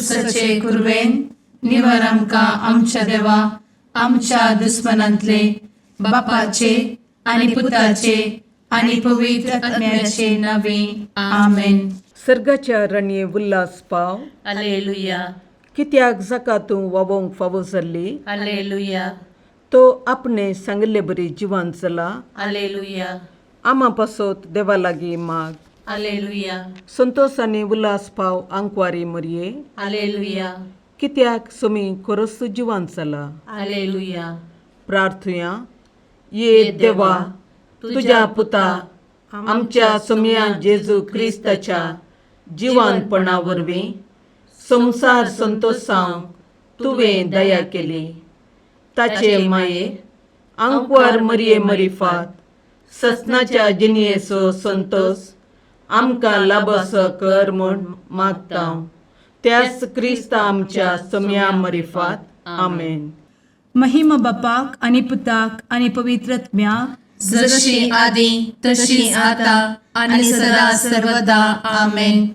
कुर्साचे कुरवेन निवर आमकां आमच्या देवा आमच्या दुस्मनांतले बापाचे आनी पुताचे आनी पवित्र आत्म्याचे नावे. आमेन. सर्गाच्या रणये उल्हास पाव. अलेलुया. कित्याक जाका तूं वावोंक फावो जाल्ली, अलेलुया. तो आपणे सांगिल्ले बरी जिवान चला. अलेलुया. आमा पासत देवा लागीं माग. अलेलुया. संतोस आनी उल्हास पाव आंकवारी मरये. अलेलुया. कित्याक सोमी खरोच जिवान चला. अलेलुया. प्रार्थुया. ये देवा, तुज्या पुता आमच्या सोमया जेजू क्रिस्ताच्या जिवानपणा वरवीं संवसार संतोसांव तुवें दया केली. ताचे माये आंकवार मरये मरिफात ससनाच्या जिणयेचो संतोस आमकां लाबसो कर म्हूण मागता, त्याच क्रिस्ता आमच्या सोमया मरिफात. आमेन. महिमा बापाक आनी पुताक आनी पवित्र आत्म्याक. जशी आदी तशी आता आणि सदा सर्वदा. आमेन.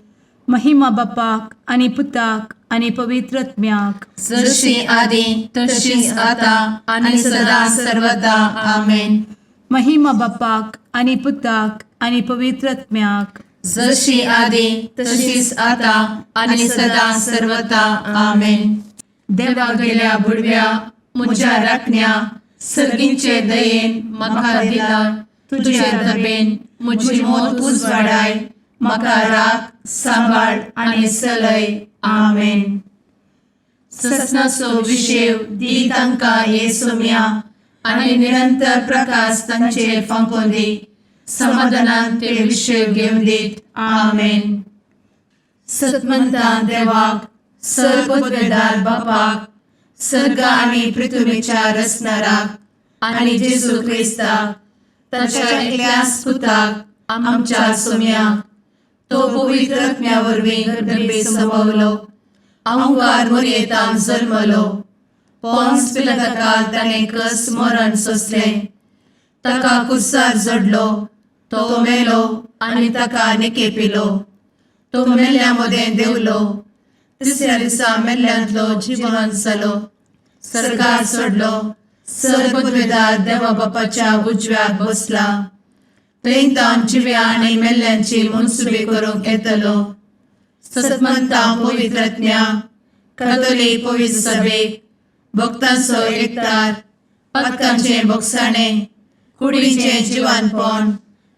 महिमा बापाक आनी पुताक आनी पवित्र आत्म्याक. जशी आदी तशीच आता आणि सदा सर्वदा. आमेन. महिमा बापाक आनी पुताक आनी पवित्र आत्म्याक. जशी आदी तशीच आता आणि सदा सर्वदा. आमेन. देवा गेल्या बुडव्या म्हज्या राखण्या, सर्गींचे दयेन म्हाका दिला तुझे दबेन म्हजी मोत उजवाडाय, म्हाका राख, सांबाळ आनी चलय. आमेन. ससनाचो विशेव दी तांकां ये सोम्या आनी निरंतर प्रकाश तांचेर फांकोन दी, समाधानान ते विशेव घेवन दीत. आमेन. सतमंता देवाक, सर्वपदवेदार बापाक, सर्ग आनी पृथ्वीच्या रचणाराक आनी जेजू क्रिस्ताक ताच्या एकल्याच पुताक आमच्या सोम्याक, तो पवित्र आत्म्या वरवीं गर्भे संभवलो, अंकार मोरयेतान जल्मलो, पोन्स पिलाताकाल ताणें कस मरण सोंसलें, ताका कुर्सार जोडलो, तो मेलो आनी ताका निकेपिलो, तो मेल्ल्या मदें देंवलो, तिसऱ्या दिसा मेल्ल्यांतलो जिवन जालो, सरकार सोडलो, सर्वपदवेदार देवा बापाच्या उजव्याक बसला, थंय तावन जिव्या आनी मेल्ल्यांची मनसुबी करूंक येतलो. सतमंता पवित्रज्ञा कथोलीक पवित्र सभेक, भक्तांचो एकतार, पातकांचें बोगसाणें, कुडीचें जिवानपण,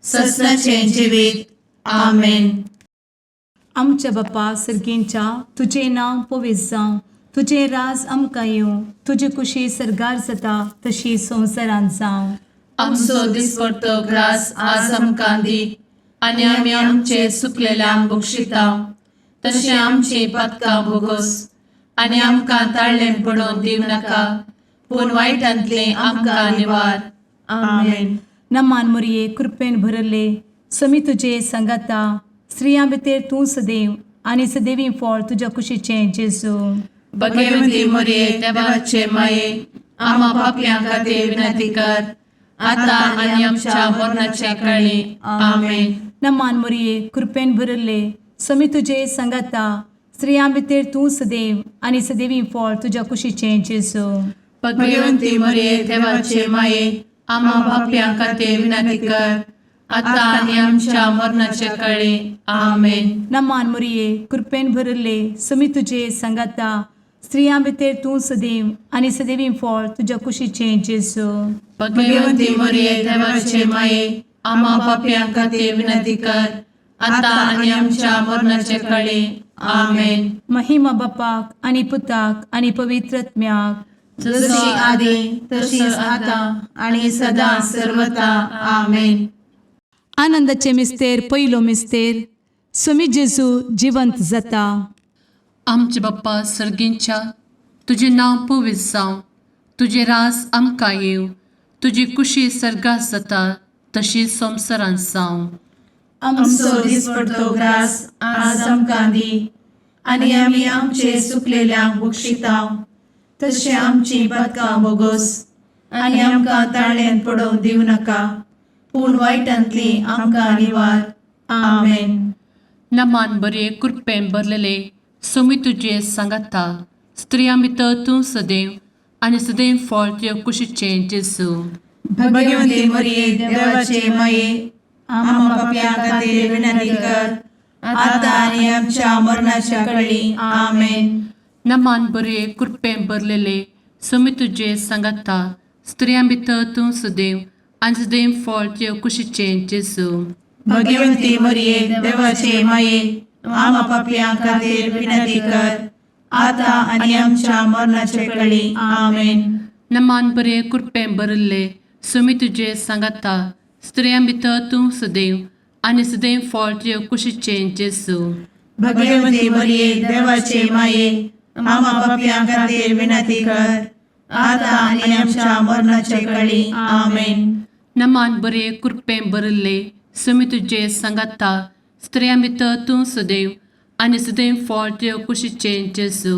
ससनाचें जिवीत. आमेन. आमच्या बापा सर्गींच्या, तुजें नांव पवित्र जावं, तुजें राज आमकां येवं, तुजी कुशी सर्गार जाता तशी संवसारांत जावं. आमचो दिसपडतो ग्रास आज आमकां दी आनी आमी आमचे सुकलेल्यांक बक्षिता तशें आमची पातकां भोगोस आनी आमकां ताळ्ळें पडोवन दिवं नाका, पूण वायटांतलें आमकां निवार. आमेन. नमान मुरये, कृपेन भरले, समी तुजे सांगाता, स्त्रियां भितर तूं सदैव आनी सदैवी फळ तुज्या कुशीचें जेजू. भगवती मोरये, देवाचे माये, आमा पापयां खातीर विनंती कर, आतां आनी आमच्या मरणाच्या काळी. आमेन. नमान मुरये, कृपेन भरले, समी तुजे सांगाता, स्त्रियां भितर तूं सदैव आनी सदैवी फळ तुज्या कुशीचें जेजू. भगवती मोरये, देवाचे माये, आमा पापयां खातीर विनंती कर, आतां आनी आमच्या मरणाच्या काळी. आमेन. नमान मुरये, कृपेन भरले, समी तुजे सांगाता, स्त्रियां भितर तूं सदैव आनी सदैवी फळ तुज्या कुशीचें जेजू. भगवती मोरये, देवाचे माये, आमा पापयां खातीर विनंती कर, आतां आनी आमच्या मरणाच्या काळी. आमेन. महिमा बापाक आनी पुताक आनी पवित्र आत्म्याक. जशी आदी तशीच आतां आनी सदां सर्वता. आमेन. आनंदाचे मिस्तेर, पयलो मिस्तेर, सुमी जेजू जिवंत जाता. आमचे बाप्पा सर्गींच्या, तुजें नांव पवित्र जावं, तुजें रास आमकां येवं, तुजी कुशी सर्गात जाता तशी संवसारांत जावं. आमचो दिसपडतो ग्रास आज आमकां दी आनी आमी आमचे सुकलेल्यांक बक्षिता तशें आमची पातकां बोगोस आनी आमकां ताळ्ळेन पडोवंक दिवं नाका, पूण वायटांतली आमकां निवार. आमेन. नमान बरे, कृपेन भरलेले, सोमी तुजे सांगाता स्त्रियां भितर तूं सदैव आनी सदैव फळ तुजे कुशीचें जेजू. भगवंती मरिये, देवाचे माये, आम्हा पापयां खातीर विनंती कर, आता आनी आमच्या मरणाच्या कळी. आमेन. नमान बरे कृपें भरलेले, सोमी तुजे सांगाता स्त्रियां भितर तूं सदैव आनी सदैव फळ तुजे कुशीचें जेजू. भगवंती मरिये, देवाचे माये, आम्हा पापयां खातीर विनंती कर, आता आनी आमच्या मरणाच्या कळी. आमेन. नमान बरे कृपें भरिल्ले, सोमी तुजे सांगाता स्त्रियां भितर तूं सदैव आनी सदैव फळ तुजे कुशीचें जेजू. भगवंती मरिये, देवाचे माये, आम्हा पापयां खातीर विनंती कर, आता आनी आमच्या मरणाच्या कळी. आमेन. नमान बरे कृपें भरिल्ले, सोमी तुजे सांगाता स्त्रियां भितर तूं सदैव आनी सदैव फळ तुजे कुशीचें जेजू.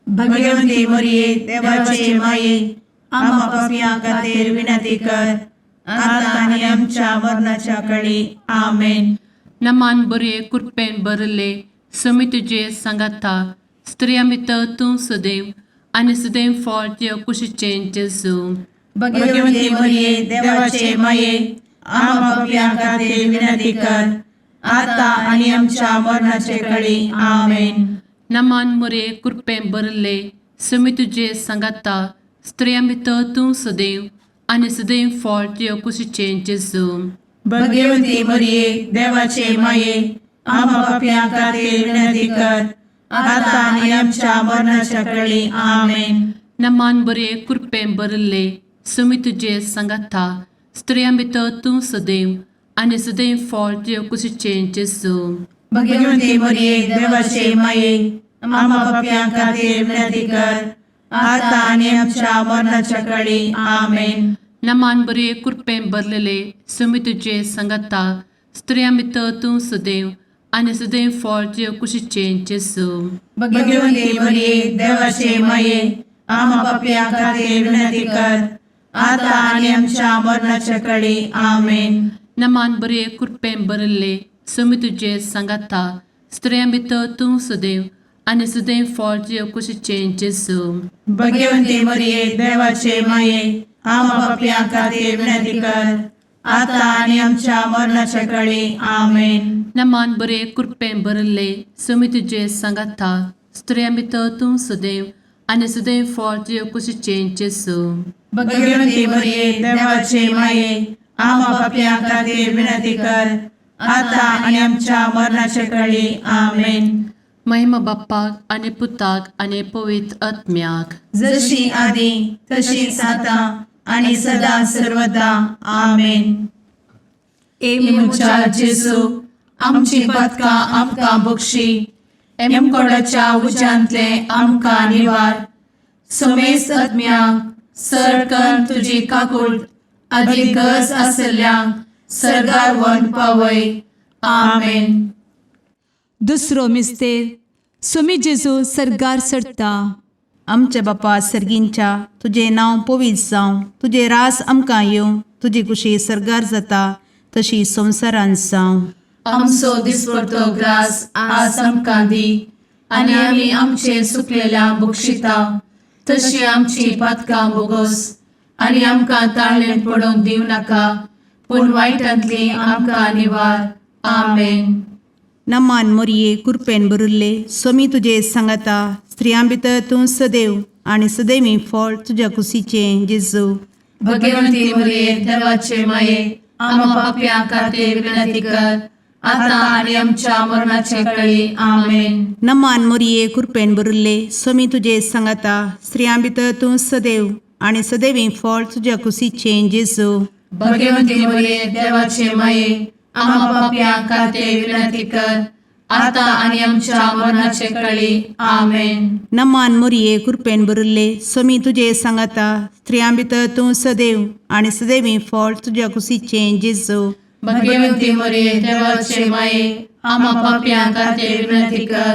भगवंती मरिये, देवाचे माये, आम्हा पापयां खातीर विनंती कर, आता आनी आमच्या मरणाच्या कळी. आमेन. नमान बरे कृपेन भरिल्ले, सोमी तुजे सांगाता स्त्रियां भितर तूं सदैव आनी सदैव फळ तुजे कुशीचें जेजू. भगवंती मरिये, देवाचे माये, आम्हा पापयां खातीर विनंती कर, आता आनी आमच्या मरणाचे कळी. आमेन. नमान मुरे कृपेन भरिल्ले, सोमी तुजे सांगाता स्त्रियां भितर तूं सदैव आनी सदैव फळ तुजे कुशीचें जेजू. भगवंती मरिये, देवाचे माये, आम्हा पापयां खातीर विनंती कर, आता आनी आमच्या मरणाच्या कळी. आमेन. नमान बरे कृपेन भरिल्ले, सोमी तुजे सांगाता स्त्रियां भितर तूं सदैव आनी सदैव फळ तुजे कुशीचें जेजू. भगवंती मरिये, देवाचे माये, आम्हा पापयां खातीर विनंती कर, आता आनी आमच्या मरणाच्या कळी. आमेन. नमान बरे कृपेन भरलेले, सोमी तुजे सांगाता स्त्रियां भितर तूं सदैव आनी सदैव फळ तुजे कुशीचें जेजू. भगवंती मरिये, देवाचे माये, आम्हा पापयां खातीर विनंती कर, आता आनी आमच्या मरणाच्या कळी. आमेन. नमान बरे कृपेन भरिल्ले, सोमी तुजे सांगाता स्त्रियां भितर तूं सदैव आनी सदैव फळ तुजे कुशीचें जेजू. भगवंती मरिये, देवाचे माये, आम्हा पापयां खातीर विनंती कर, आता आनी आमच्या मरणाच्या कळी. आमेन. नमान बरे कृपेन भरिल्ले, सोमी तुजे सांगाता स्त्रियां भितर तूं सदैव आनी सदैव फळ तुजे कुशीचें जेजू. भगवंती मरिये, देवाचे माये, आम्हा पापयां खातीर विनंती कर, आता आनी आमच्या मरणाच्या कळी. आमेन. महिमा बाप्पाक आनी पुताक आनी पवित्र आत्म्याक, जशी आदी तशीच आता आणि सदा सर्वदा. आमेन. ए म्हज्या जेजू, आमची पातकां आमकां बक्षी, एमकोडाच्या उज्यांतले आमकां निवार, समेस्त आत्म्यांक सरकन तुजी काकूट आदी गरज आसल्ल्यांक सर्गार व्हरून पावय. आमेन. दुसरो मिस्तेर, सोमी जेजू सर्गार चडटा. आमच्या बापा सर्गींच्या, तुजें नांव पवित्र जावं, तुजें रास आमकां येवं, तुजी कुशी सर्गार जाता तशी संवसारांत जावं. आमचो दिसपडतो ग्रास आज आमकां दी, आनी आमी आमचे सुकलेल्या बक्षिता तशी आमची पातकां बोगोस, आनी आमकां ताळणें पडोवंक दिवं नाका, पूण वायटांतली आमकां निवार. आमेन. नमान मोरये, कुरपेन भरिल्ले, सोमी तुजे सांगाता, स्त्रियां भितर तूं सदैव आनी सदैवी फळ तुज्या कुशीचें जेजू. भगवंती मरिये, देवाचे माये, आम्हा पापयां खातीर विनंती कर, आता आनी आमच्या मरणाचे कळी. आमेन. नमान मोरये, कुरपेन भरिल्ले, सोमी तुजे सांगाता, स्त्रियां भितर तूं सदैव आनी सदैवी फळ तुज्या कुशीचें जेजू. भगवंती मरिये, देवाचे माये, आम्हा पापयां खातीर विनंती कर, आता आनी आमच्या मरणाचे कळी. आमेन. नमान मोरये, कुरपेन भरिल्ले, सोमी तुजे सांगाता, स्त्रियां भितर तूं सदैव आनी सदैवी फळ तुज्या कुशीचें जेजू. भगवंती मरिये, देवाचे माये, आम्हा पापयां खातीर विनंती कर,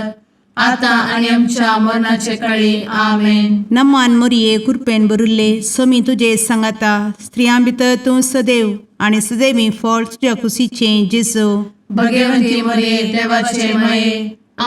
आता आनी आमच्या मरणाचे कळी. आमेन. नमान मोरये, कुरपेन भरिल्ले, सोमी तुजे सांगाता, स्त्रियां भितर तूं सदैव आनी सदैवी फळ तुज्या कुशीचें जेजू. भगवंती मरिये, देवाचे माये,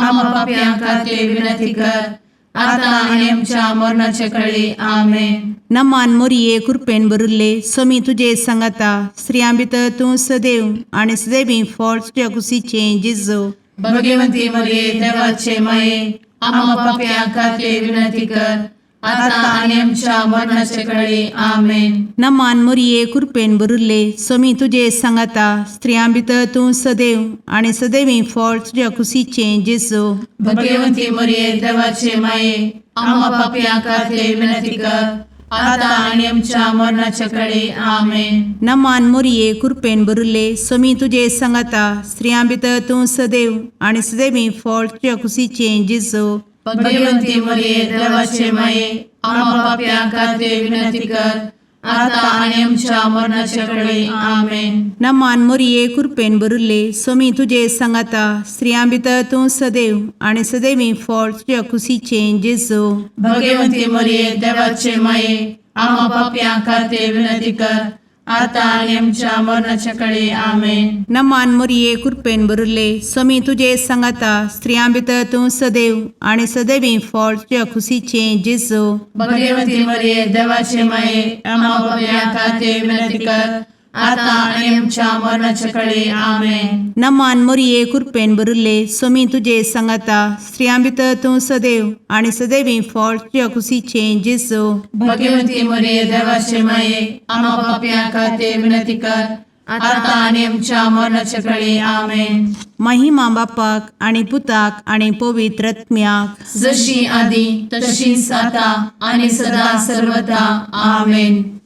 आम्हा पापयां खातीर विनंती कर आतां आनी आमच्या मरणाचे कळी. आमेन. नमान मोरये, कृपेन भरिल्ले, स्वामी तुजे सांगाता. स्त्रियां भितर तूं सदैव आनी सदैवी फळ तुज्या कुशीचें जेजू. भगवंती मरिये, देवाचे माये, आम्हा पापयां खातीर विनंती कर आतां आनी आमच्या मरणाचे कळी. आमेन. नमान मोरये, कृपेन भरिल्ले, स्वामी तुजे सांगाता. स्त्रियां भितर तूं सदैव आनी सदैवी फळ तुज्या कुशीचें जेजू. भगवंती मरिये, देवाचे माये, आम्हा पापयां खातीर विनंती कर आतां आनी आमच्या मरणाचे कळी. आमेन. नमान मोरये, कृपेन भरिल्ले, स्वामी तुजे सांगाता. स्त्रियां भितर तूं सदैव आनी सदैवी फळ तुज्या कुशीचें जेजू. भगवंती मरिये, देवाचे माये, आम्हा पापयां खातीर विनंती कर आतां आनी आमच्या मरणाचे कळी. आमेन. नमान मोरये, कृपेन भरिल्ले, स्वामी तुजे सांगाता. स्त्रियां भितर तूं सदैव आनी सदैवी फळ तुज्या कुशीचें जेजू. भगवंती मरिये, देवाचे माये, आम्हा पापयां खातीर विनंती कर आतां आनी आमच्या मरणाच्या कळी. आमेन. नमान मोरये, कृपेन भरिल्ले, स्वामी तुजे सांगाता. स्त्रियां भितर तूं सदैव आनी सदैवी फळ तुज्या कुशीचें जेजू. भगवंती मरिये, देवाचे माये, आम्हा पापयां खातीर विनंती कर आतां आनी आमच्या मरणाच्या कळी. आमेन. नमान मोरये, कृपेन भरिल्ले, स्वामी तुजे सांगाता. स्त्रियां भितर तूं सदैव आनी सदैवी फळ तुज्या कुशीचें जेजू. भगवंती मरिये, देवाचे माये, आम्हा पापयां खातीर विनंती कर आतां आनी आमच्या मरणाच्या कळी. आमेन. महिमा बापाक आनी पुताक आनी पवित्र आत्म्याक. जशी आदी तशीच आता आणि सदा सर्वदा. आमेन.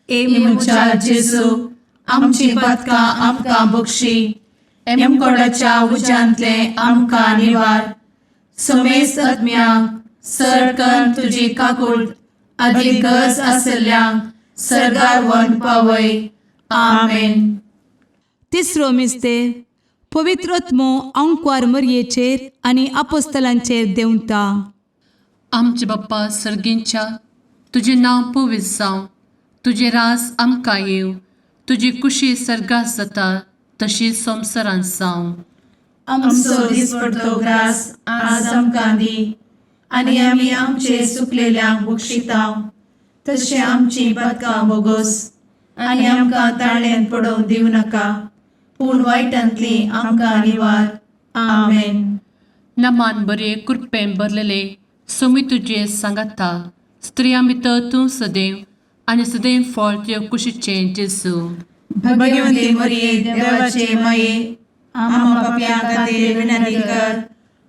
ए म्हज्या जेजू, आमची पातकां आमकां बक्षी, एमकोडाच्या उज्यांतले आमकां निवार, समेस्त आत्म्यांक सरकन तुजी काकूळ आदी गरज आसल्ल्यांक सरगार वन पावय. आमेन. तिसरो मिस्तेर, पवित्र आत्मो अंकवार मरयेचेर आनी आपोस्तलांचेर देंवता. आमचे बाप्पा सर्गींच्या, तुजें नांव पवित्र जावं, तुजें राज आमकां येवं, तुजी कुशी सर्गात जाता तशी संवसारांत जावं. आमचो दिसपडतो ग्रास आज आमकां दी आनी आमी आमचे सुकलेल्यांक बक्षितांव तशें आमची पातकां बोगोस आनी आमकां ताळ्यान पडोवंक दिवं नाका, पूण वायटांतली आमकां निवार. आमेन. नमान बरे, कृपेन भरलेले, सोमी तुजे सांगाता. स्त्रियां भितर तूं सदैव आनी सदैव फळ तुज्या कुशीचें जेजू. भगवंती मरिये, देवाचे माये, आम्हा पापयां खातीर विनंती कर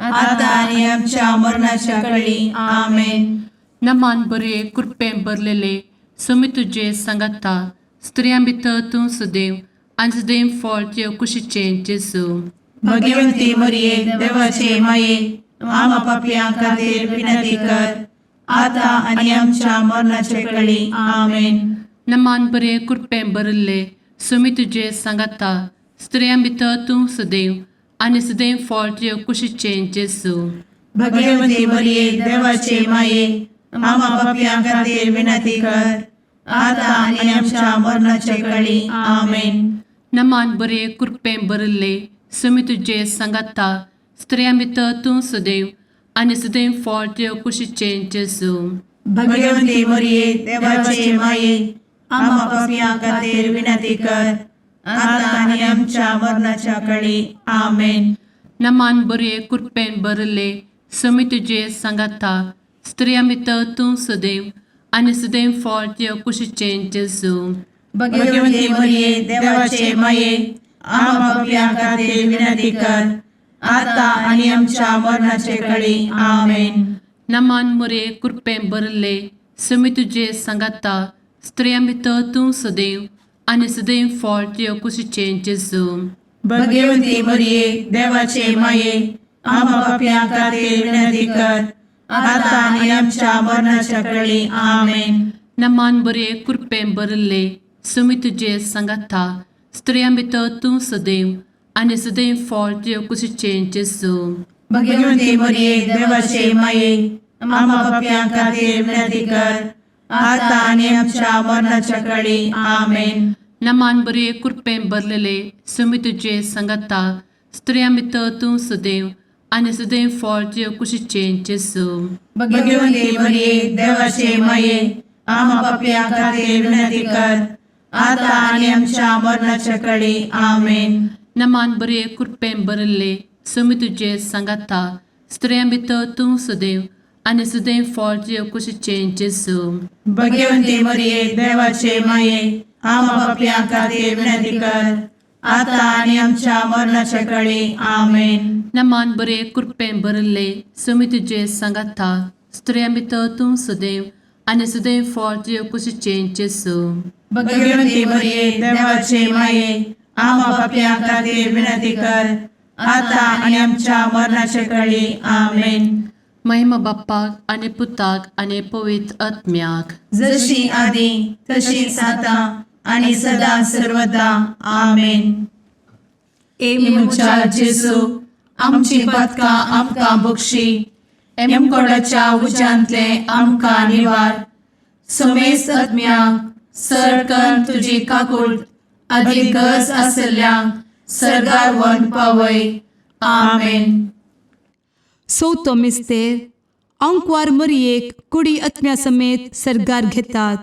आता आनी आमच्या मरणाच्या कळी. आमेन. नमान बरे, कृपेन भरलेले, सोमी तुजे सांगाता. स्त्रियां भितर तूं सदैव आनी सदैव फळ तुज्या कुशीचें जेजू. भगवंती मरिये, देवाचे माये, आम्हा पापयां खातीर विनंती कर आता आनी आमच्या मरणाच्या कळी. आमेन. नमान बरे, कृपेन भरिल्ले, सोमी तुजे सांगाता. स्त्रियां भितर तूं सदैव आनी सदैव फळ तुज्या कुशीचें जेजू. भगवंती मरिये, देवाचे माये, आम्हा पापयां खातीर विनंती कर आता आनी आमच्या मरणाच्या कळी. आमेन. नमान बरे, कृपेन भरिल्ले, सोमी तुजे सांगाता. स्त्रियां भितर तूं सदैव आनी सदैव फळ तुज्या कुशीचें जेजू. भगवंती मरिये, देवाचे माये, आम्हा पापयां खातीर विनंती कर आता आनी आमच्या मरणाच्या कळी. आमेन. नमान बरे, कृपेन भरिल्ले, सोमी तुजे सांगाता. स्त्रियां भितर तूं सदैव आनी सदैव फळ तुज्या कुशीचें जेजू. भगवंती मरिये, देवाचे माये, आम्हा पापयां खातीर विनंती कर आता आनी आमच्या मरणाचे कळी. आमेन. नमान मुरे, कृपेन भरिल्ले, सोमी तुजे सांगाता. स्त्रियां भितर तूं सदैव आनी सदैव फळ तुज्या कुशीचें जेजू. भगवंती मरिये, देवाचे माये, आम्हा पापयां खातीर विनंती कर आता आनी आमच्या मरणाच्या कळी. आमेन. नमान बरे, कृपेन भरिल्ले, सोमी तुजे सांगाता. स्त्रियां भितर तूं सदैव आनी सदैव फळ तुज्या कुशीचें जेजू. भगवंती मरिये, देवाचे माये, आम्हा पापयां खातीर विनंती कर आता आनी आमच्या मरणाच्या कळी. आमेन. नमान बरे, कृपेन भरलेले, सोमी तुजे सांगाता. स्त्रियां भितर तूं सदैव आनी सदैव फळ तुजे कुशीचें जेजू. भगवंती मरिये, देवाचे माये, आमा पापयां खातीर विनंती कर, आता आनी आमच्या मरणाच्या कडी. आमेन. नमान बरे कृपेन भरिल्ले, स्वामी तुजे सांगाता, स्त्रियां भितर तूं सदैव आनी सदैव फळ तुजे कुशीचें जेजू. भगवंती मरिये, देवाचे माये, आमा पापयां खातीर विनंती कर, आता आनी आमच्या मरणाच्या कडी. आमेन. नमान बरे कृपेन भरिल्ले, स्वामी तुजे सांगाता, स्त्रियां भितर तूं सदैव आनी सदैव फळ तुजे कुशीचें जेजू. भगवंती मरिये, देवाचे माये, आमा पापयां खातीर विनंती कर, आता आनी आमच्या मरणाच्या कडी. आमेन. महिमा बाप्पाक आनी पुताक आनी पवित्र आत्म्याक, जशी आदी तशीच आता आणि सदा सर्वदा. आमेन. ए म्हज्या जेजू, आमची पातकां आमकां बक्षी, एमकोडाच्या उज्यांतले आमकां निवार, समेस्त आत्म्यांक सरकन तुजी काकूळ आदी गरज आसल्ल्यांक सरगार व्हरून पावय. आमेन. चवथो मिस्तेर, आंकवार मरियेक कुडी आत्म्या समेत सर्गार घेतात.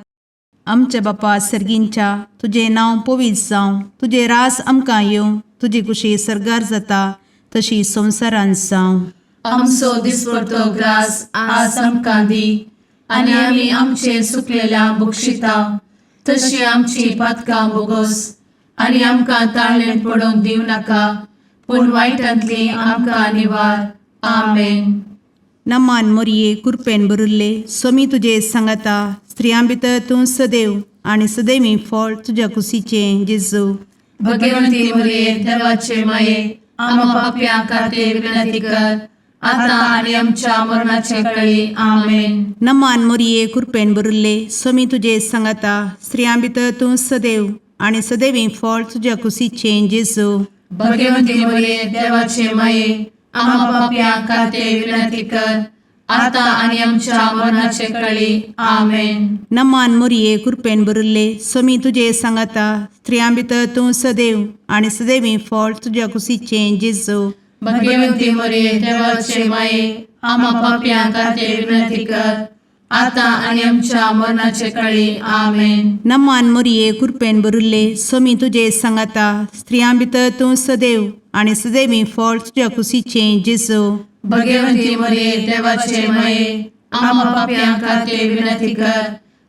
आमच्या बापा सर्गींच्या, तुजें नांव पवित्र जावं, तुजें रास आमकां येवं, तुजी कुशी सर्गार जाता तशी संवसारांत जावं. आमचो दिसपडतो ग्रास आज आमकां दी, आनी आमी आमचे सुकलेल्या बक्षिता तशी आमची पातकां बोगोस, आनी आमकां ताळणेंत पडोवंक दिवं नाका, पूण वायटांतली आमकां निवार. आमेन. नमान मोरये, कुरपेन भरिल्ले, स्वामी तुजे सांगाता, स्त्रियां भितर तूं सदैव आनी सदैवी फळ तुज्या कुशीचें जेजू. भगवंती मरिये, देवाचे माये, आमा पापयां खातीर विनंती कर, आता आनी आमच्या मरणाचे कळी. आमेन. नमान मोरये, कुरपेन भरिल्ले, स्वामी तुजे सांगाता, स्त्रियां भितर तूं सदैव आनी सदैवी फळ तुज्या कुशीचें जेजू. भगवंती मरिये, देवाचे माये, आमा पापयां खातीर विनंती कर, आता आनी आमच्या मरणाचे कळी. आमेन. नमान मोरये, कुरपेन भरिल्ले, स्वामी तुजे सांगाता, स्त्रियां भितर तूं सदैव आनी सदैवी फळ तुज्या कुशीचें जेजू. भगवंती मरिये, देवाचे माये, आमा पापयां खातीर विनंती कर, आता आनी आमच्या मरणाचे कळी. आमेन. नमान मोरये, कुरपेन भरिल्ले, स्वामी तुजे सांगाता, स्त्रियां भितर तूं सदैव आनी सदैवी फळ तुज्या कुशीचें जेजू. भगवंती मरिये, देवाचे माये, आमा पापयां खातीर विनंती कर,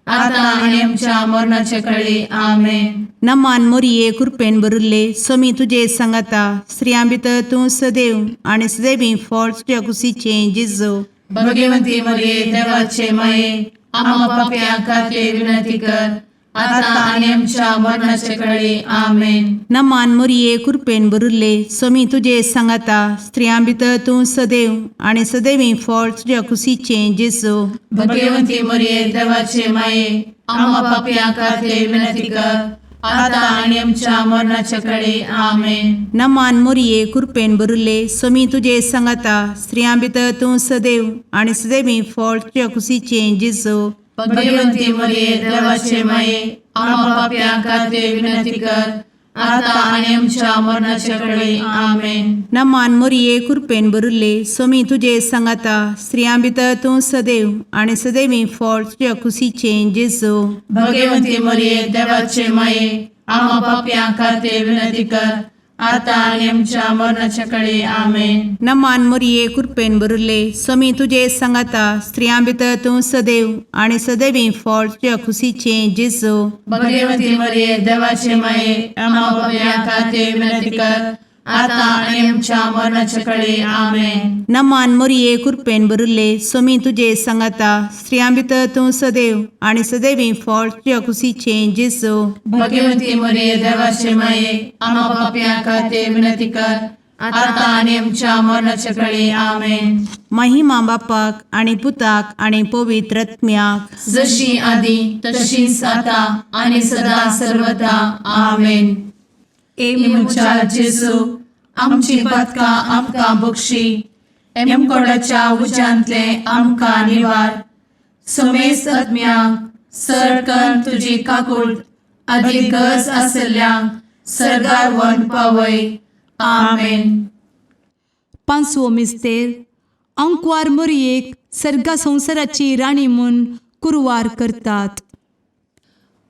आता आनी आमच्या मरणाचे कळी. आमेन. नमान मोरये, कुरपेन भरिल्ले, स्वामी तुजे सांगाता, स्त्रियां भितर तूं सदैव आनी सदैवी फळ तुज्या कुशीचें जेजू. भगवंती मरिये, देवाचे माये, आमा पापयां खातीर विनंती कर, आता आनी आमच्या मरणाचे कळी. आमेन. नमान मोरये, कुरपेन भरिल्ले, स्वामी तुजे सांगाता, स्त्रियां भितर तूं सदैव आनी सदैवी फळ तुज्या कुशीचें जेजू. भगवंती मरिये, देवाचे माये, आमा पापयां खातीर विनंती कर, आता आनी आमच्या मरणाचे कळी. आमेन. नमान मोरये, कुरपेन भरिल्ले, स्वामी तुजे सांगाता, स्त्रियां भितर तूं सदैव आनी सदैवी फळ तुज्या कुशीचें जेजू. भगवंती मरिये, देवाचे माये, आमा पापयां खातीर विनंती कर, आता आनी आमच्या मरणाचे कळी. आमेन. नमान मोरये, कुरपेन भरिल्ले, स्वामी तुजे सांगाता, स्त्रियां भितर तूं सदैव आनी सदैवी फळ तुज्या कुशीचें जेजू. भगवंती मरिये, देवाचे माये, आमा पापयां खातीर विनंती कर, आता आनी आमच्या मरणाच्या कळी. आमेन. नमान मोरये, कुरपेन भरिल्ले, स्वामी तुजे सांगाता, स्त्रियां भितर तूं सदैव आनी सदैवी फळ तुज्या कुशीचें जेजू. भगवंती मरिये, देवाचे माये, आमा पापयां खातीर विनंती कर, आता आनी आमच्या मरणाच्या कळी. आमेन. नमान मोरये, कुरपेन भरिल्ले, स्वामी तुजे सांगाता, स्त्रियां भितर तूं सदैव आनी सदैवी फळ तुज्या कुशीचें जेजू. भगवंती मरिये, देवाचे माये, आमा पापयां खातीर विनंती कर, आता आनी आमच्या मरणाच्या कळी. आमेन. महिमा बापाक आनी पुताक आनी पवित्र आत्म्याक, जशी आदी तशीच आता आणि सदा सर्वदा. आमेन. ए म्हज्या जेजू, आमची पातकां आमकां बक्षी, एमकोडाच्या उज्यांतले आमकां निवार, समेस्त आत्म्यांक सरकन तुजी काकूळ आदी गरज आसल्ल्यांक सरगार व्हरून पावय. आमेन. पांचवो मिस्तेर आंकवार मोरयेक सर्गा संवसाराची राणी म्हूण कुरवार करतात.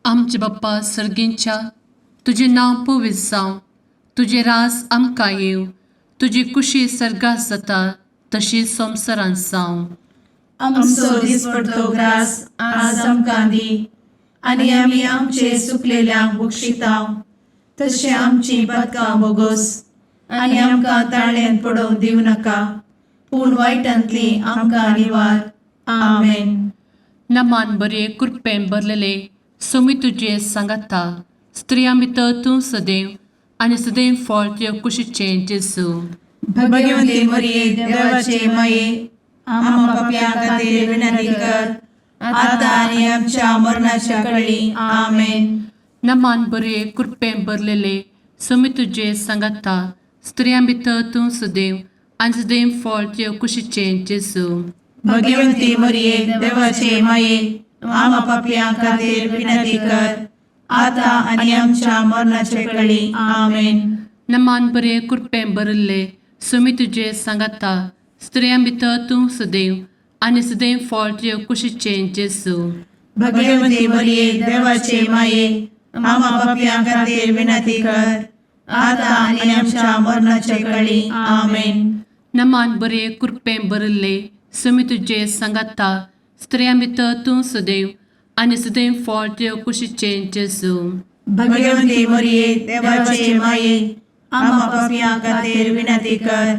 आमचे बाप्पा सर्गींच्या, तुजें नांव पवित्र जावं, तुजें राज आमकां येवं, तुजी कुशी सर्गात जाता तशी संवसारांत जावं. आमचो दिसपडतो ग्रास आज आमकां दी आनी आमी आमचे सुकलेल्यांक बक्षितांव तशें आमची पदकां बोगोस आनी आमकां ताळ्यान पडोवंक दिवं नाका पूण वायटांतली आमकां निवार. आमेन. नमान बरे कृपेन भरलेले, सोमी तुजे सांगाता, स्त्रियां भितर तूं सदैव आनी सदैव फळ तुजे कुशीचें जेजू. भगवंती मरिये, देवाचे माये, आम्हा पापयां खातीर विनंती कर आता आनी आमच्या मरणाच्या कळी. आमेन. नमान बरे कृपेन भरलेले, सोमी तुजे सांगाता, स्त्रियां भितर तूं सदैव आनी सदैव फळ तुजे कुशीचें जेजू. भगवंती मरिये, देवाचे माये, आम्हा पापयां खातीर विनंती कर आता आनी आमच्या मरणाच्या कळी. आमेन. नमान बरे कृपेन भरिल्ले, सोमी तुजे सांगाता, स्त्रियां भितर तूं सदैव आनी सदैव फळ तुजे कुशीचें जेजू. भगवंती मरिये, देवाचे माये, आम्हा पापयां खातीर विनंती कर आता आनी आमच्या मरणाच्या कळी. आमेन. नमान बरे कृपेन भरिल्ले, सोमी तुजे सांगाता, स्त्रियां भितर तूं सदैव आनी सदैव फळ तुजे कुशीचें जेजू. भगवंती मरिये, देवाचे माये, आम्हा पापयां खातीर विनंती कर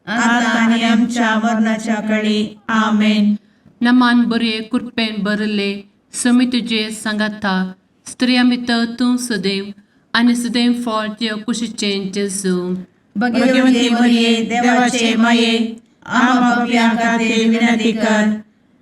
आता आनी आमच्या मरणाच्या कळी. आमेन. नमान बरे कृपेन भरिल्ले, सोमी तुजे सांगाता, स्त्रियां भितर तूं सदैव आनी सदैव फळ तुजे कुशीचें जेजू. भगवंती मरिये, देवाचे माये, आम्हा पापयां खातीर विनंती कर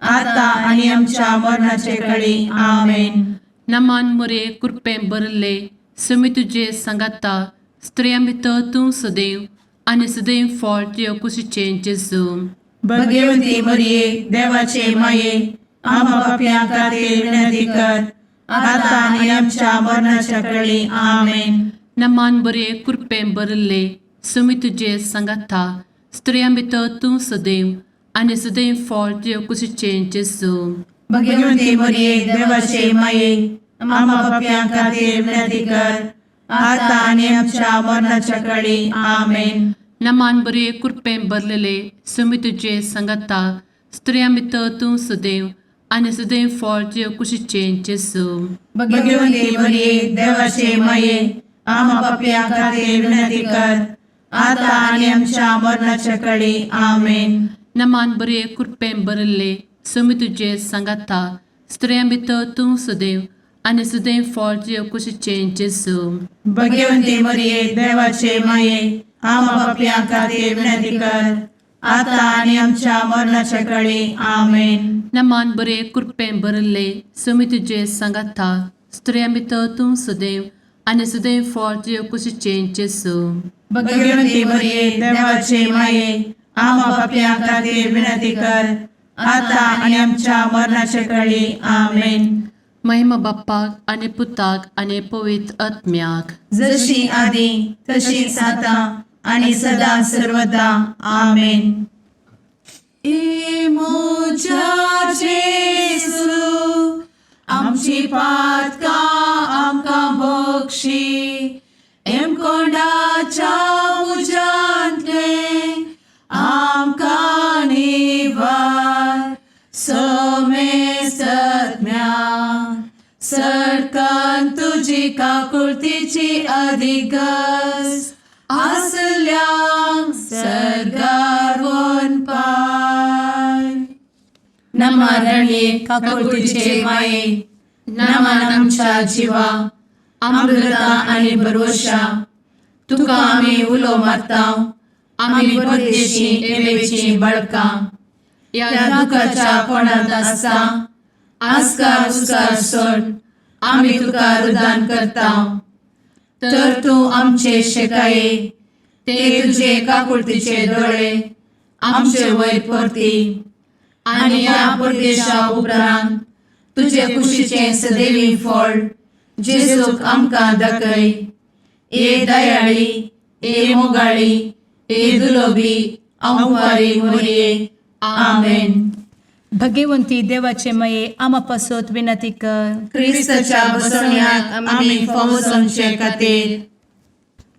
आता आनी आमच्या मरणाचे कळी. आमेन. नमान मोरे कृपेन भरिल्ले, सोमी तुजे सांगाता, स्त्रियां भितर तूं सदैव आनी सदैव फळ तुजे कुशीचें जेजू. भगवंती मरिये, देवाचे माये, आम्हा पापयां खातीर विनंती कर आता आनी आमच्या मरणाच्या कळी. आमेन. नमान बरे कृपेन भरिल्ले, सोमी तुजे सांगाता, स्त्रियां भितर तूं सदैव आनी सदैव फळ तुजे कुशीचें जेजू. भगवंती मरिये, देवाचे माये, आम्हा पापयां खातीर विनंती कर आता आनी आमच्या मरणाच्या कळी. आमेन. नमान बरे कृपेन भरलेले, सोमी तुजे सांगाता, स्त्रियां भितर तूं सदैव आनी सदैव फळ तुजे कुशीचें जेजू. भगवंती मरिये, देवाचे माये, आम्हा पापयां खातीर विनंती कर आता आनी आमच्या मरणाच्या कळी. आमेन. नमान बरे कृपेन भरिल्ले, सोमी तुजे सांगाता, स्त्रियां भितर तूं सदैव आनी सदैव फळ तुजे कुशीचें जेजू. भगवंती मरिये, देवाचे माये, आम्हा पापयां खातीर विनंती कर आता आनी आमच्या मरणाच्या कळी. आमेन. नमान बरे कृपेन भरिल्ले, सोमी तुजे सांगाता, स्त्रियां भितर तूं सदैव आनी सदैव फळ तुजे कुशीचें जेजू. भगवंती मरिये, देवाचे माये, आम्हा पापयां खातीर विनंती कर आता आनी आमच्या मरणाच्या कळी. आमेन. महिमा बाप्पाक आनी पुताक आनी पवित्र आत्म्याक, जशी आदी तशीच आता आणि सदा सर्वदा. आमेन. ए म्हज्या जेजू, आमची पातकां आमकां बक्षी, एमकोंडाच्या उज्यांतलें आमकां निवार, समेस्तज्ञा सरकान तुजी काकुळतीची अधिगस आसल्यांक सर्गार वनपाय. नमरणये काकुळतीचे माये, नमन आमच्या जिवा, अमृता आणि भरवशा, तुका आमी उलो मारता, आमी परदेशी एवेची बळकां, ह्या दुखाच्या कोणांत आसता आस्कार उस्कार सोड आमी तुका रुदान करता, तर तूं आमचे शेकाये ते तुजे काकुळतीचे दोळे आमचे वयर परती आनी ह्या परदेशा उपरांत तुजे कुशीचें सदैवी फळ जेजूक आमकां दाखय. ए दयाळी, ए मोगाळी, ए दुलोबी आंवकारी मोरये. आमेन. भगवंती देवाचे मये आमा पासत विनंती कर. क्रिस्ताच्या बसवण्याक आमी फावो जावचे खातीर.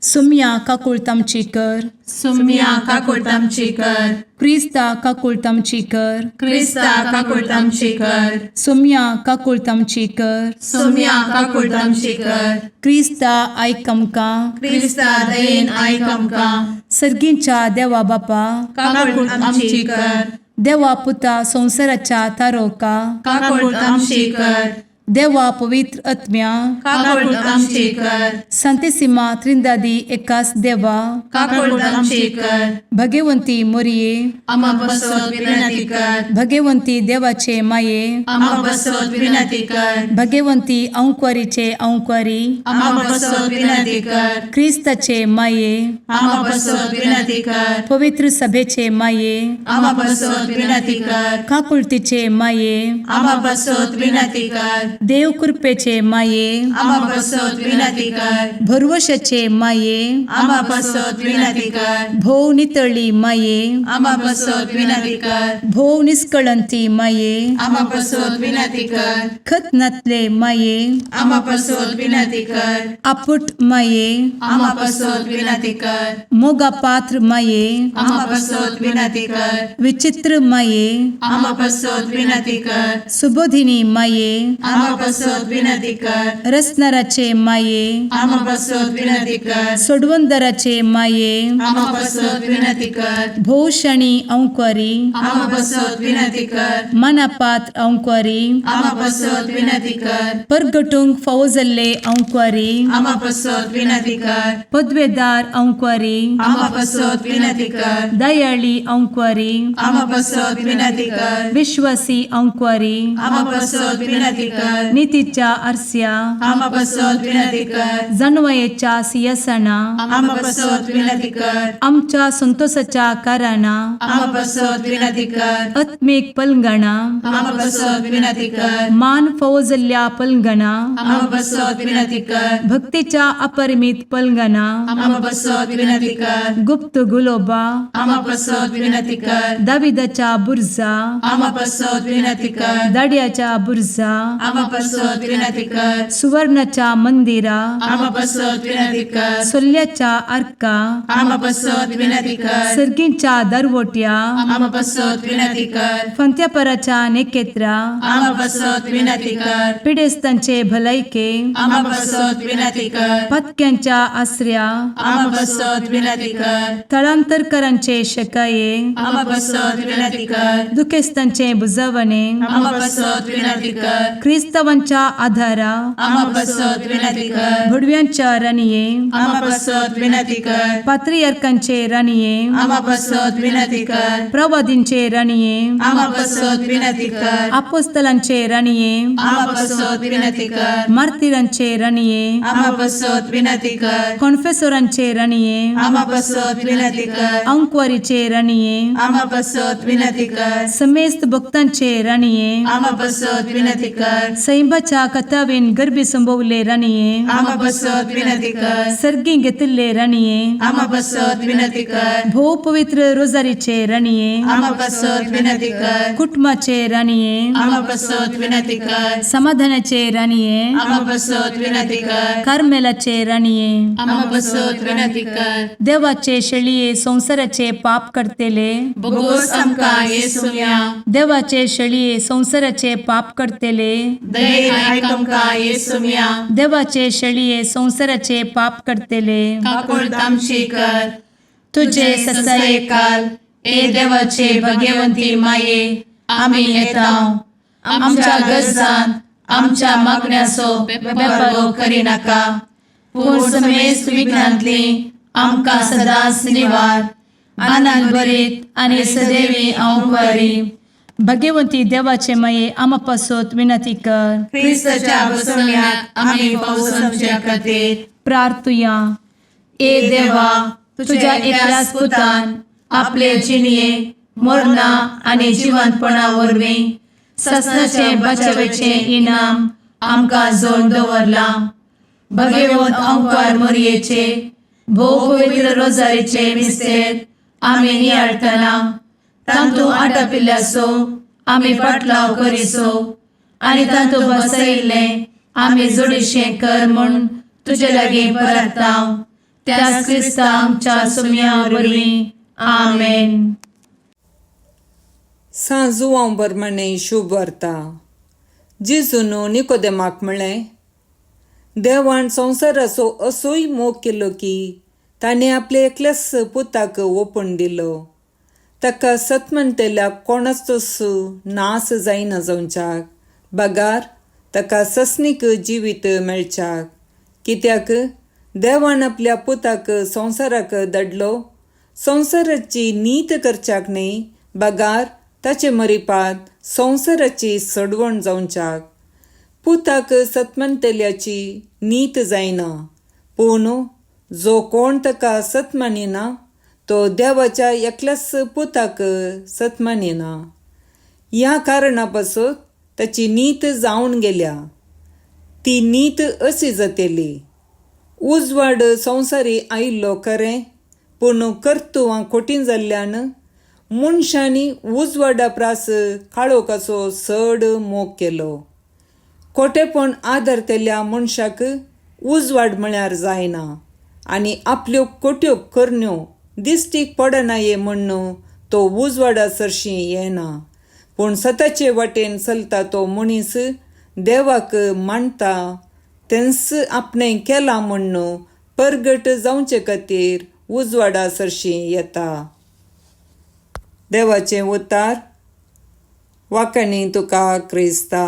सुम्या काकुळट आमची कर. सुम्या काकुळट आमची कर. क्रिस्ता काकुळट आमची कर. क्रिस्ता काकुळट आमची कर. सुम्या काकुळट आमची कर. सुम्या काकुळट आमची कर. क्रिस्ता आयक आमकां. क्रिस्ता दयेन आयक आमकां. सर्गींच्या देवा बापा, काकुळट आमची कर. देवा पुता संवसाराच्या तारोका, काकुळट आमची कर. देवा पवित्र आत्म्या, काकुळट आमची कर. संतेसिमा त्रिंदादी एकास देवा, काकुळट आमची कर. भगवंती मोरये, आमा पासत विनंती कर. भगवंती देवाचे माये, आमा पासत विनंती कर. भगवंती अंकुरीचे अंकुरी, आमा पासत विनंती कर. क्रिस्ताचे माये, आमा पासत विनंती कर. पवित्र सभेचे माये, आमा पासत विनंती कर. काकुळतीचे माये, आमा पासत विनंती कर. देव कृपेचे माये, आमा पासत विनंती कर. भरवशाचे माये, आमा पासत विनंती कर. भोव नितळी माये, आमा पासत विनंती कर. भोव निष्कळंती माये, आमा पासत विनंती कर. खत नातले माये, आमा पासत विनंती कर. आपुट माये, आमा पासत विनंती कर. मोगा पात्र माये, आमा पासत विनंती कर. विचित्र माये, आमा पासत विनंती कर. सुबोधिनी माये, आमा पासत विनंती कर. रसनाराचे माये, आमा पासत विनंती कर. सोडवंदराचे माये, आमा पासत विनंती कर. भोवशणी अंकुरी, आमा पासत विनंती कर. मनापात्र अंकुरी, आमा पासत विनंती कर. परगटूंक फावो जाल्ले अंकुरी, आमा पासत विनंती कर. पदवेदार अंकुरी, आमा पासत विनंती कर. दयाळी अंकुरी, आमा पासत विनंती कर. विश्वासी अंकुरी, आमा पासत विनंती कर. नितीच्या आरस्या, आमा पासत विनंती कर. जानवयेच्या सिंहासना, आमा पासत विनंती कर. आमच्या संतोषाच्या कारणां, आमा पासत विनंती कर. आत्मीक पलंगणा, आमा पासत विनंती कर. मान फावो जाल्ल्या पलंगणा, आमा पासत विनंती कर. भक्तीच्या अपरिमित पलंगणा, आमा पासत विनंती कर. गुप्त गुलोबा, आमा पासत विनंती कर. दाविदाच्या बुर्जा, आमा पासत विनंती कर. दाड्याच्या बुर्जा, आमा पासत विनंती कर. सुवर्णाच्या मंदिरा, आमा पासत विनंती कर. सोल्ल्याच्या आर्का, आमा पासत विनंती कर. सर्गींच्या दरवट्या, आमा पासत विनंती कर. फंत्यापराच्या नेकेत्रा, आमा पासत विनंती कर. पिडेस्तांचे भलायके, आमा पासत विनंती कर. पत्क्यांच्या आसऱ्या, आमा पासत विनंती कर. थळांतरकरांचे शकाये, आमा पासत विनंती कर. दुखेस्तांचे बुजवणे, आमा पासत विनंती कर. क्रिस्तावांच्या आधारा, आमा पासत विनंती कर. भुडव्यांच्या राणये, आमा पासत विनंती कर. पात्रियार्कांचे राणये, आमा पासत विनंती कर. प्रवादींचे राणये, आमा पासत विनंती कर. आपोस्तलांचे राणये, आमा पासत विनंती कर. मार्तिरांचे राणये, आमा पासत विनंती कर. कॉन्फेसोरांचे राणये, आमा पासत विनंती कर. अंकुवारीचे राणये, आमा पासत विनंती कर. समेस्त भक्तांचे राणये, आमा पासत विनंती कर. सैंबाच्या कथावेन गर्भी संभवले राणये, आमा पासत विनंती कर. सर्गी घेतिल्ले राणये, आमा पासत विनंती कर. भोव पवित्र रोजारीचे राणये, आमा पासत विनंती कर. कुटुंबाचे राणये, आमा पासत विनंती कर. समाधानाचे राणये, आमा पासत विनंती कर. कार्मेलाचे राणये, आमा पासत विनंती कर. देवाचे शेळये संवसाराचे पाप करतेले, बोगोस आमकां येसुम्या. देवाचे शेळये संवसाराचे पाप करतेले, दयेन आयक आमकां येसुम्या. देवाचे शेळये संवसाराचे पाप करतेले, काकुळट आमची कर. तुझे ससायेकाल ए देवाचे भगवंती माये, आमी येता आमच्या गरजान आमच्या मागण्याचो बेपारो करिनाका, पूण समेस्त विघ्नांतली आमकां सदांच निवार. आनंद भरीत आनी सदैवी अंकुरी. भगवंती देवाचे माये आमा पासत विनंती कर. क्रिस्ताच्या बसवण्याक आमी फावो समच्या खातीर. प्रार्थुया. ए देवा, तुझ्या एकल्याच पुतान आपले जिणये मरणा आनी जिवंतपणा वरवीं ससनाचें बचावेचें इनाम आमकां जोड दवरलां. भगवंत अंकार मोरयेचे भोव पवित्र रोजारीचे मिस्तेर आमी नियाळटना तांतू आटापिल्ल्याचो आमी पाटलाव करिसो आनी तांतू बसयिल्लें आमी जोडीशें कर म्हूण तुजे लागीं परताव त्याच क्रिस्ता आमच्या सुमया वरवीं. आमेन. सां जुवांव बर्मणे शुभ वार्ता. जेजून निकोदेमाक म्हणलें, देवान संवसाराचो असोय मोग केलो की ताणें आपल्या एकल्याच पुताक ओपून दिलो, ताका सत म्हणटल्याक कोणाचोच नास जायना जावच्याक, बगार ताका सस्नीक जिवीत मेळच्याक. कित्याक देवान आपल्या पुताक संवसाराक धाडलो, संवसाराची नीत करच्याक न्हय, बगार ताचे मरिपात संवसाराची सडवण जावच्याक. पुताक सत मानतल्याची नीत जायना, पूण जो कोण ताका सत मानिना तो देवाच्या एकल्याच पुताक सत मानिना. ह्या कारणा पासत ताची नीत जावन गेल्या. ती नीत अशी जातली, उजवाड संवसारी आयिल्लो खरें, पूण कर्तुवां खोटी जाल्ल्यान मनशांनी उजवाडा प्रास काळोखाचो चड मोग केलो. खोटेपण आदरतल्या मनशाक उजवाड म्हळ्यार जायना आनी आपल्यो खोट्यो करण्यो दिश्टीक पडना ये म्हण्ण तो उजवाडा सरशीं येना. पूण सताचे वाटेन चलता तो मनीस देवाक मानता तेंच आपणें केलां म्हण्ण परगट जावचे खातीर उजवाडा सरशीं येता. देवाचें उतार. वाकाणी तुका क्रिस्ता.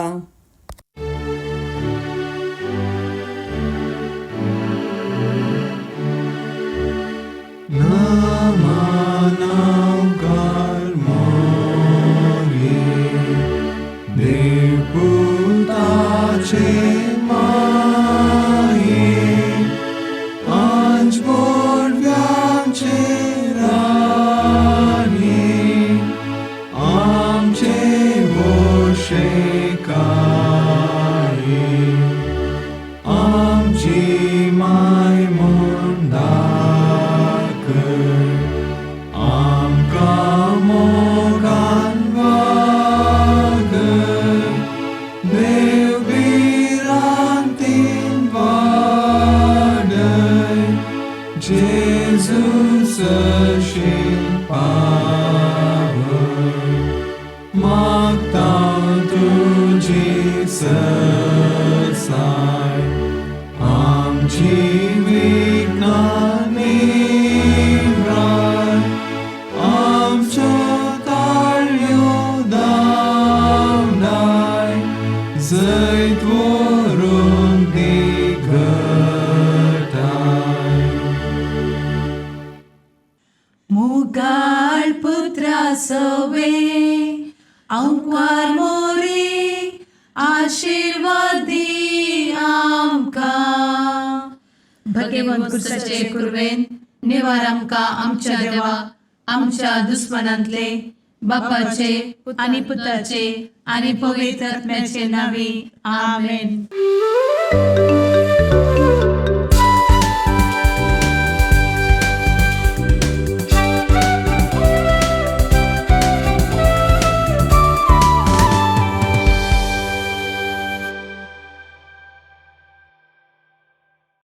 मुगाळ पुत्रा सवे अंकार मोरी आशिर्वादी आमकां. भगवंत कुर्साचे कुर्वेन निवार आमकां आमच्या देवा आमच्या दुस्मनांतले बापाचे आनी पुताचे आनी पवित्र आत्म्याचे नांवी. आमेन.